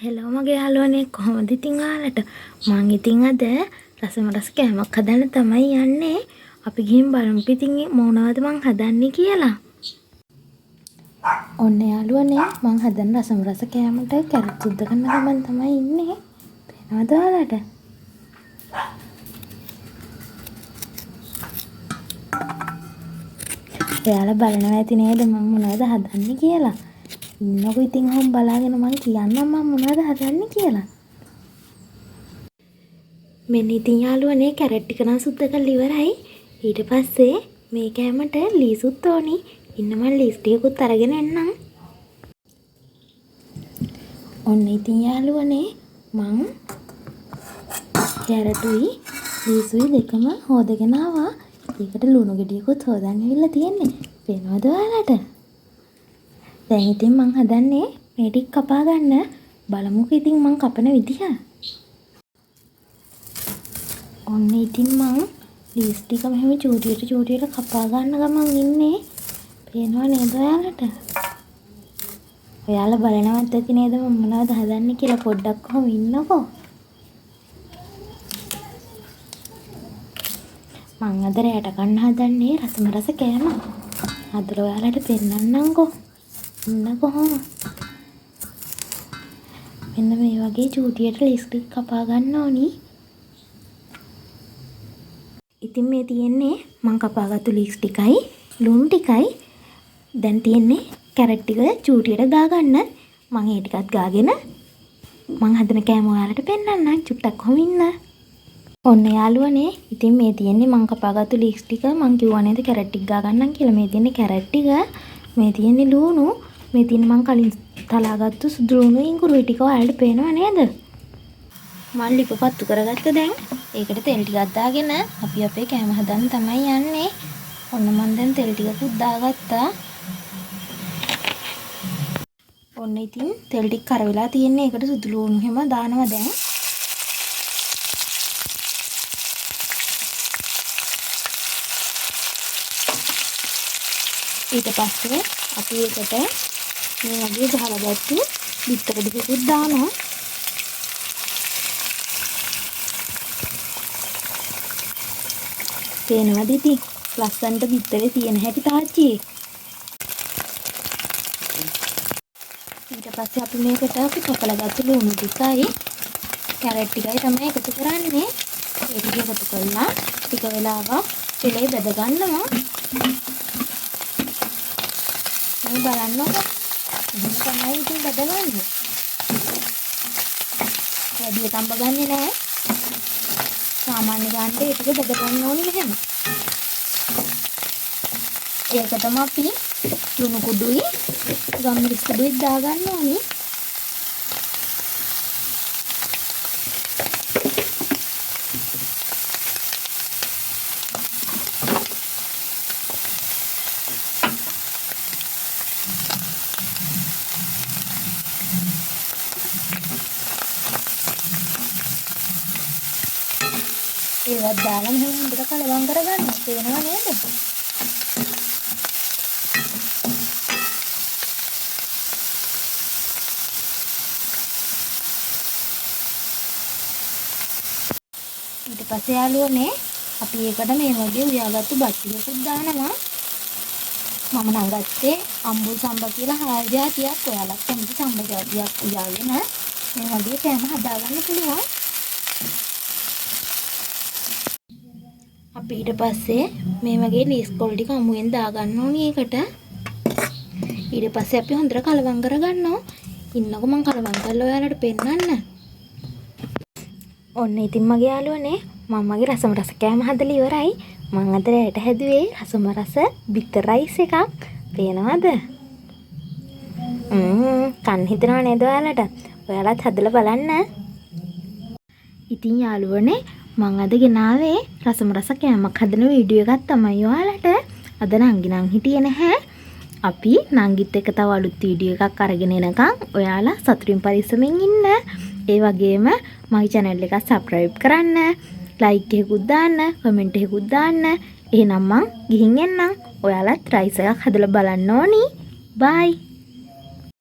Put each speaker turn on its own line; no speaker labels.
Hello මගේ යාළුවනේ, කොහොමද ඉතින් ඔයාලට? මං ඉතින් අද රසම රස කෑමක් හදන්න තමයි යන්නේ. අපි ගිහින් බලමුකෝ ඉතින් මොනවද මං හදන්නේ කියලා. ඔන්න යාළුවනේ, මං හදන රසම රස කෑමට කැරට් සුද්ද කරන ගමන් තමයි ඉන්නේ. පේනවද ඔයාලට? ඔයාලා බලනවා ඇති නේද මං මොනවද හදන්නේ කියලා? ඉන්නකෝ ඉතින් ඔහොම බලාගෙන මං කියන්නම් මං මොනවද හදන්නේ කියලා. මෙන්න ඉතින් යාළුවනේ, කැරට් ටික නම් සුද්ද කරලා ඉවරයි. ඊට පස්සේ මේ කෑමට ලීසුත් ඕනි. ඉන්න මං ලීස් ටිකකුත් අරගෙන එන්නම්. ඔන්න ඉතින් යාළුවනේ, මං කැරටුයි ලීසුයි දෙකම හොදගෙන ආවා. ඒකට ලුණු ගෙඩියකුත් හොදන් ඇවිල්ලා තියෙන්නේ. පේනවද ඔයාලට? දැන් ඉතින් මං හදන්නේ මේ ටික කපා ගන්න. බලමුකෝ ඉතින් මං කපන විදිහ. ඔන්න ඉතින් මං ලීස් ටික මෙහෙම චූටියට චූටියට කපා ගන්න ගමන් ඉන්නේ. පේනව නේද ඔයාලට? ඔයාලා බලනවත් ඇති නේද මං මොනවද හදන්නේ කියලා. පොඩ්ඩක් කොහොම ඉන්නකෝ. මං අද රැයට කන්න හදන්නේ රසම රස කෑමක්. හදලා ඔයාලට පෙන්නන්නම්කෝ. ඉන්න කොහොම. මෙන්න මේ වගේ චූටියට ලීස් ටික කපා ගන්න ඕනි. ඉතින් මේ තියෙන්නේ මං කපාගත්තු ලීස් ටිකයි ලුණු ටිකයි. දැන් තියෙන්නේ කැරට් ටික චූටියට ගා ගන්න. මං ඒ ටිකත් ගාගෙන මං හදන කෑම ඔයාලට පෙන්නන්නම්. චුට්ටක් කොහොම ඉන්න. ඔන්න යාළුවනේ, ඉතින් මේ තියෙන්නේ මං කපාගත්තු ලීස් ටික. මං කිව්වා නේද කැරට් ටික ගා ගන්නම් කියලා. මේ තියෙන්නේ කැරට් ටික, මේ තියෙන්නේ ලුණු, මේ තියෙන්නේ මං කලින් තලාගත්තු සුදු ලුණු ඉඟුරු ටික. ඔයාලට පේනව නේද? මං ලිප පත්තු කරගත්ත දැන්. ඒකට තෙල් ටිකක් දාගෙන අපි අපේ කෑම හදන්න තමයි යන්නේ. ඔන්න මං දැන් තෙල් ටිකකුත් දාගත්තා. ඔන්න ඉතින් තෙල් ටික කර වෙලා තියෙන්නේ. ඒකට සුදු ලුණු හැම දානවා දැන්. ඊට පස්සේ අපි ඒකට මේ වගේ ගහලා ගත්තු බිත්තර ටිකකුත් දානවා. පේනවද ඉතින් ලස්සනට බිත්තරේ තියෙන හැටි තාච්චියේ. ඊට පස්සේ අපි මේකට අපි කපලා ගත්තු ලුණු ටිකයි කැරට් ටිකයි තමයි එකතු කරන්නේ. ඒ ටික එකතු කරලා ටික වෙලාවක් තෙලේ බැද ගන්නවා. මේ බලන්නකෝ. එහෙම තමයි ඉතින් බැදගන්නේ. වැඩි තඹ ගන්නෙ නෑ. සාමාන්‍ය ගානට ඒ ටික බැද ගන්න ඕනේ මෙහෙම. ඒකටම අපි ලුණු කුඩුයි ගම්මිරිස් කුඩුයි දාගන්න ඕනි. ඒවත් දාලා මෙහෙම හොඳට කලවම් කරගන්න. පේනව නේද? ඊට පස්සේ යාළුවනේ, අපි ඒකට මේ වගේ උයාගත්තු බත් ටිකකුත් දානවා. මම නම් ගත්තේ අම්බුල් සම්බ කියලා හාල් ජාතියක්. ඔයාලත් කැමති සම්බ ජාතියක් උයාගෙන මේ වගේ කෑම හදාගන්න පුළුවන්. අපි ඊට පස්සේ මේ වගේ ලීස් කොළ ටික අමුවෙන් දාගන්න ඕනි ඒකට. ඊට පස්සේ අපි හොඳට කලවම් කරගන්නවා. ඉන්නකො මං කලවම් කරලා ඔයාලට පෙන්නන්න. ඔන්න ඉතින් මගේ යාළුවනේ, මං මගේ රසම රස කෑම හදලා ඉවරයි. මං අද රැයට හැදුවේ රසම රස බිත්තර රයිස් එකක්. පේනවද? කන්න හිතෙනව නේද ඔයාලට? ඔයාලත් හදලා බලන්න. ඉතින් යාළුවනේ, මං අද ගෙනාවේ රසම රස කෑමක් හදන වීඩියෝ එකක් තමයි ඔයාලට. අද නංගි නම් හිටියේ නැහැ. අපි නංගිත් එක්ක තව අලුත් වීඩියෝ එකක් අරගෙන එනකන් ඔයාලා සතුටින් පරිස්සමෙන් ඉන්න. ඒ වගේම මගේ channel එක subscribe කරන්න, like එකකුත් දාන්න, comment එකකුත් දාන්න. එහෙනම් මං ගිහින් එන්නම්. ඔයාලත් රයිස් එකක් හදලා බලන්න ඕනි. බයි.